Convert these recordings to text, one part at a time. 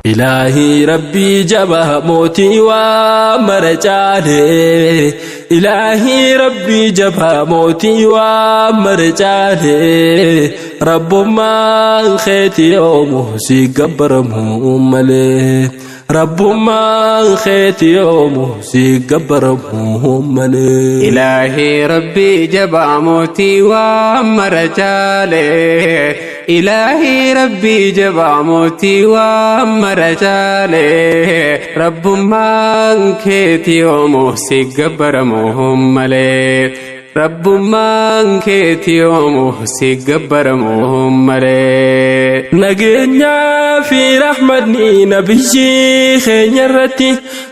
Ilaahii Rabbii jabaa mootii waa mara caale. Ilaahii Rabbii jabaa mootii waa mara caale. Rabbummaan keeti yoomu si gabbaramu malee. Rabbummaan keeti yoomu si gabbaramu malee. Ilaahii Rabbii jabaa mootii waa mara caale. Ilaahii Rabbii jabaa mootii waa mara caale. Rabbummaan keeti yoomu si gabbaramu malee. Rabbummaan keeti yoomu si gabbaramu malee. Nageenyaa fi rahmanni nabiyyi keenya irratti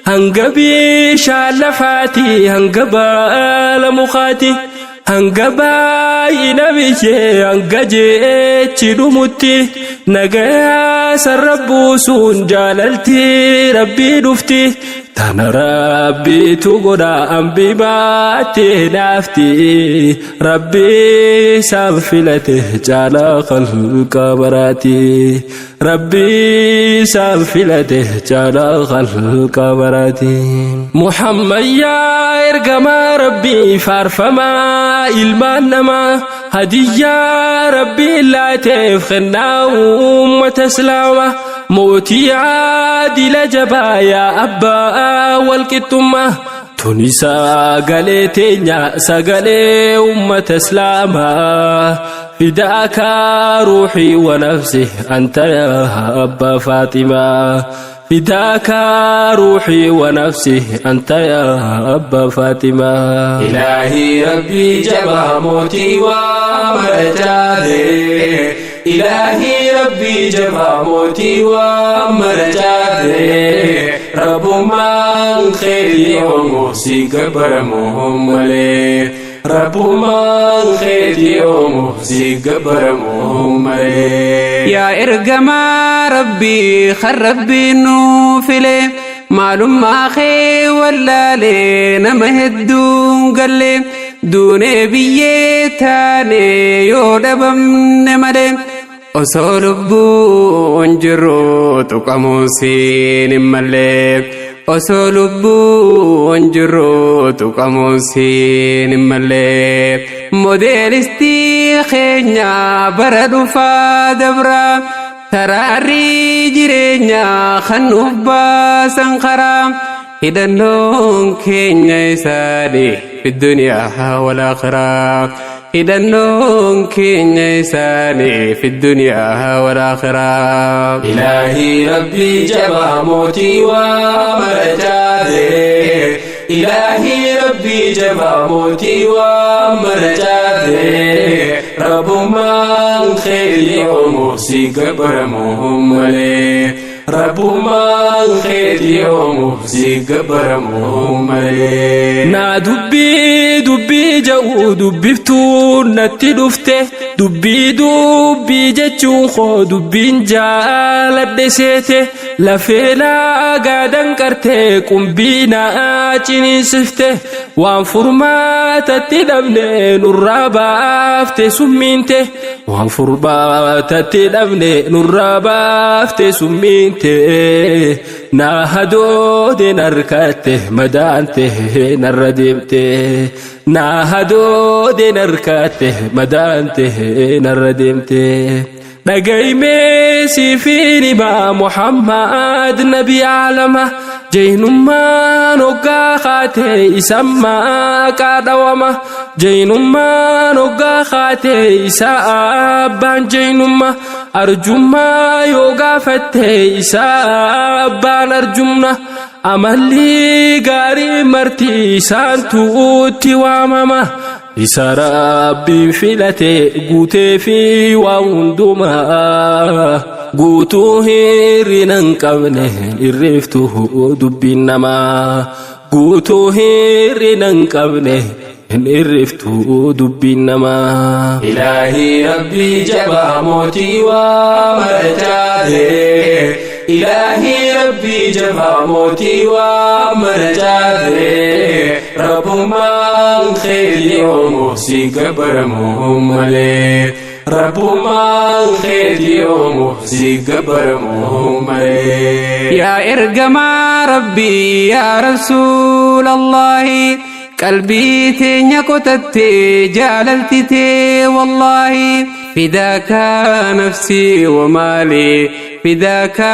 hanga bishaan lafaati, hanga baala mukaati, hanga baay'ina biyyee, hanga jeechi dhumutti nagayaa sarra buusuun jaalalti Rabbii dhufti. Tana Rabbiitu godha ambi baatti naafti. Rabbii isaan filate caalaa khalqa baraati. Rabbii isaan filate caalaa khalqa baraati. Muhammad yaa ergamaa Rabbii faarfamaa ilmaan namaa, hadiyyaa Rabbii laateef kennaa uummata Islaamaa, mootii aadila jabaa, yaa abbaa walqixxummaa. Tuni sagalee teenya, sagalee uummata Islaamaa. Fidaaka ruuxii wa nafsi anta yaa abbaa Faatimaa. Fidaaka ruuxii wa nafsi anta yaa abbaa Faatimaa. Ilaahii Rabbii jabaa mootii waa mara caale. Ilaahii Rabbii jabaa mootii waa mara caale. Rabbummaan keeti yoomu si gabbaramu malee. Rabbummaan keeti yoomu si gabbaramu malee. Yaa ergamaa Rabbii kan Rabbiin nuu file, maalummaa kee wallaalee nama hedduun galle. Duunee biyyee taane yoo dhabamne malee, osoo lubbuun jirru tuqamuun siin hin mallee. Osoo lubbuun jirru tuqamuun siin hin mallee. Modeelistii keenya bara dhufaa dabra, taraarrii jireenyaa kan nuuf baasan karaa, hidhannoon keenya isaanii fi duniyaa wal akhiraa. Hidhannoon keenya isaanii fi duniyaa wal akhiraa. Ilaahii Rabbii jabaa mootii waa mara caale. Ilaahii Rabbii jabaa mootii waa mara caale. Rabbummaan keeti yoomu si gabbaramu malee. Rabbummaan keeti yoomu si gabbaramu malee. Naa dubbii dubbii ja'u dubbiftuun natti dhufte, dubbii dubbii jechuun koo dubbiin jaaladhe seete, lafee laagaa danqartee qumbii naa ciniinsifte, waan furmaatatti dhabne nurraa baafte summiinte, waan furmaatatti dhabne nurraa baafte summiinte. Naa hadoode narkatte madaante narra deemte, naa hadoode narkatte madaante narra deemte. Dhagaymee siifin himaa, Muhammad nabi aalama, jeynummaan hoggaa kaate isa maqaa dhawama, jeynummaan hoggaa kaate isa abbaan jeynumma, arjummaa yoo gaafatte isa abbaan arjumna, amalli gaarii marti isaan tuutti waamama, isa Rabbiin filate guutee fi waa hundumaa guutuu hirrina hin qabne irreeftu dubbiin namaa, guutuu hirrina hin qabne hin irriftu dubbiin namaa. Ilaahii Rabbii jabaa mootii waa mara caale. Ilaahii Rabbii jabaa mootii waa mara caale. Rabbummaan keeti yoomu si gabbaramu malee. Rabbummaan keeti yoomu si gabbaramu malee. Yaa ergamaa Rabbii, yaa Rasuulallaahi, qalbii teenya qotattee jaalalti tee wallaahi. Fidaaka nafsii wa maalii, fidaaka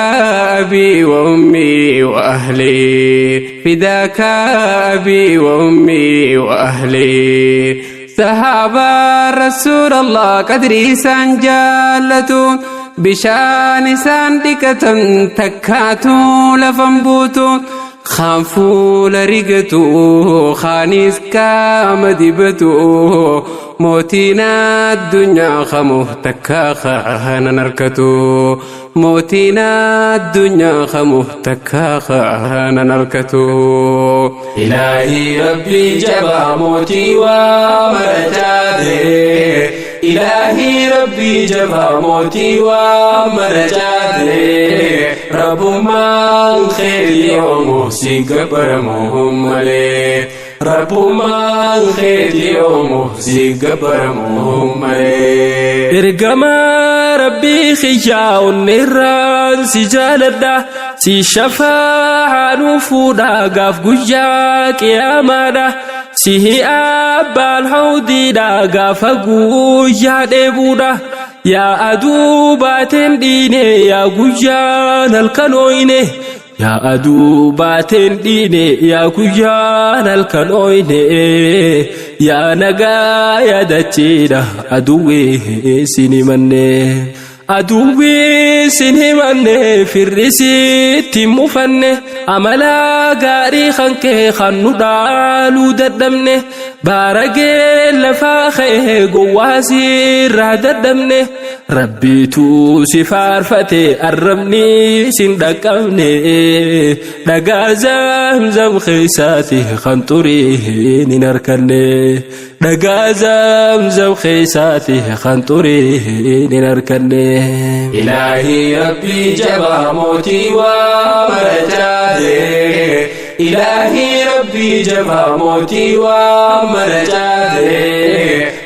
abii wa ummii wa ahlii, fidaaka abii wa ummii wa ahlii. Sahaabaa Rasuulallah qadrii isaan jaallatu, bishaan isaan dhiqatan takkaatu lafan buutu, kaan fuula rigatu, kaanis qaama dibatu, mootiin addunyaa kamu takkaa kaanan harkatu, mootiin addunyaa kamu takkaa kaanan harkatu. Ilaahii Rabbii jabaa mootii waa mara caale. Ilaahii Rabbii jabaa mootii waa mara caale. Rabbummaan keeti yoomu si gabbaramu malee. Rabbummaan keeti yoomu si gabbaramu malee. Ergamaa Rabbii kiyyaa, onneerraan si jaaladha, si shafaa nuuf fuudha gaaf guyyaa qiyaamaadha, sihi abbaan hawdiidha gaafa guyyaa dheebuudha. Yaa aduu baateen dhiine, yaa guyyaan halkan ooyne, yaa aduu baateen dhiine, yaa guyyaan halkan ooyne, yaa nagaa yaadachiidha, aduwwee sin himanne, aduwwii sin himanne, firrisitti mufanne, amala gaarii kan kee kan nu dhaaluu dadhabne, baaragee lafaa ka'e gowwaasirraa dadhabne, Rabbiitu si faarfate, arrabni sin dhaqqabne, dhagaa Zamzam keessaati kan xuriin hin harkanne, dhagaa Zamzam keessaati kan xuriin hin harkanne. Ilaahii Rabbii jabaa mootii waa mara caale. Ilaahii Rabbii jabaa mootii waa mara caale.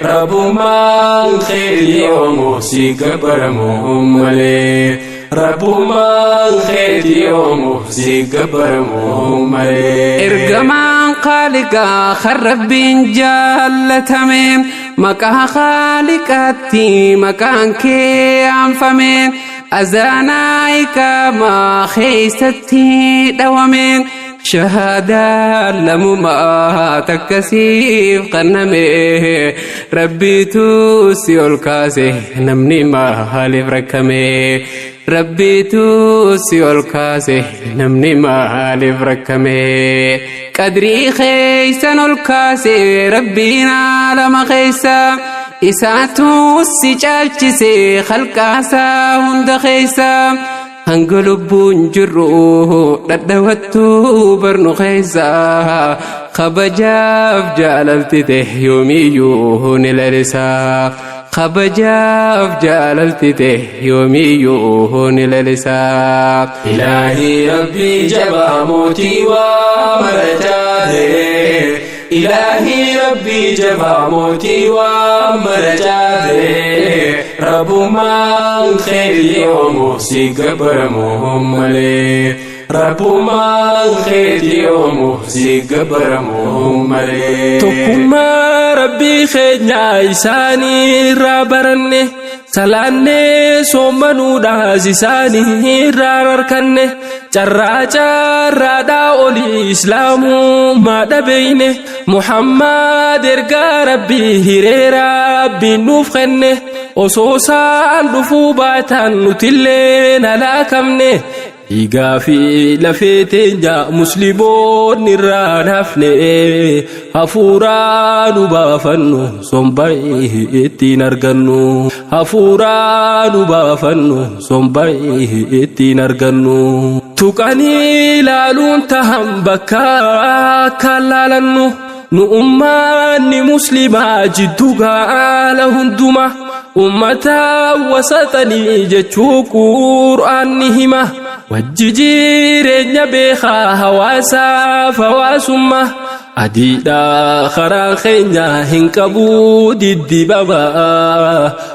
Rabbummaan keeti yoomu si gabbaramu malee. Rabbummaan keeti yoomu si gabbaramu malee. Ergamaan Khaaliqaa kan Rabbiin jaallatame, maqaa Khaaliqaatti maqaan kee aanfame, azaanaa iqaamaa keessatti dhawame, shahaadaa lamumaa takkasiif qanname, Rabbiitu si ol kaase, namni maaliif rakkame? Rabbiitu si ol kaase, namni maaliif rakkame? Qadrii keeysan ol kaase Rabbiin aalama keeysa, isaatu si caalchise khalqaasaa hunda keeysa. Hanga lubbuun jirru dhadhawattuu barnu keeysa, kabajaaf jaalaltite yoomiyyuu ni lalisa, kabajaaf jaalaltite yoomiyyuu ni lalisa. Ilaahii Rabbii jabaa mootii waa mara caale. Ilaahii Rabbii jabaa mootii waa mara caale. Rabbummaan keeti yoomu si gabbaramu malee. Rabbummaan keeti yoomu si gabbaramu malee. Tokkummaa Rabbii keenyaa isaanii irraa baranne, salaannee soommanuudhaas isaanii irraa harkanne, carraa carraadhaa olii Islaamummaa dhabeeyne, Muhammad ergaa Rabbii hiree Rabbiin nuuf kenne, osoo isaan dhufuu baatan nutillee halaakamne. Dhiigaa fi lafee teenya Musliimoonni irraa hafne, hafuuraa nu baafannu somba ittiin argannu, hafuuraa nu baafannu somba ittiin argannu, tuqanii ilaaluun tahan bakka akka laalannu. Nu ummanni Muslimaa jiddu gaala hunduma ummata wasatanii jechuu Qur'aanni hima, wajji jireenya beekaa hawaasaaf hawaasummaa. Adiidha karaan keenya hin qabu diddibama.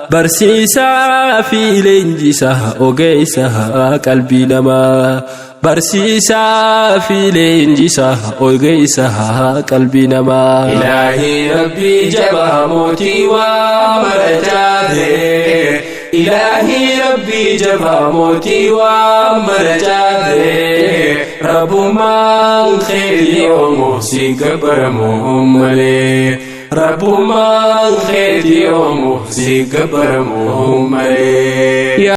Barsiisaa fi leenjisaa ogeessa qalbii namaa. Barsiisaa fi leenjisaa ogeessa qalbii namaa. Ilaahii Rabbii jabaa mootii waa mara jaate. Ilaahii Rabbii jabaa mootii waa mara jaate. Rabbummaan keetii oomu si gabbaramu malee. Rabbummaan keetii oomu si gabbaramu malee.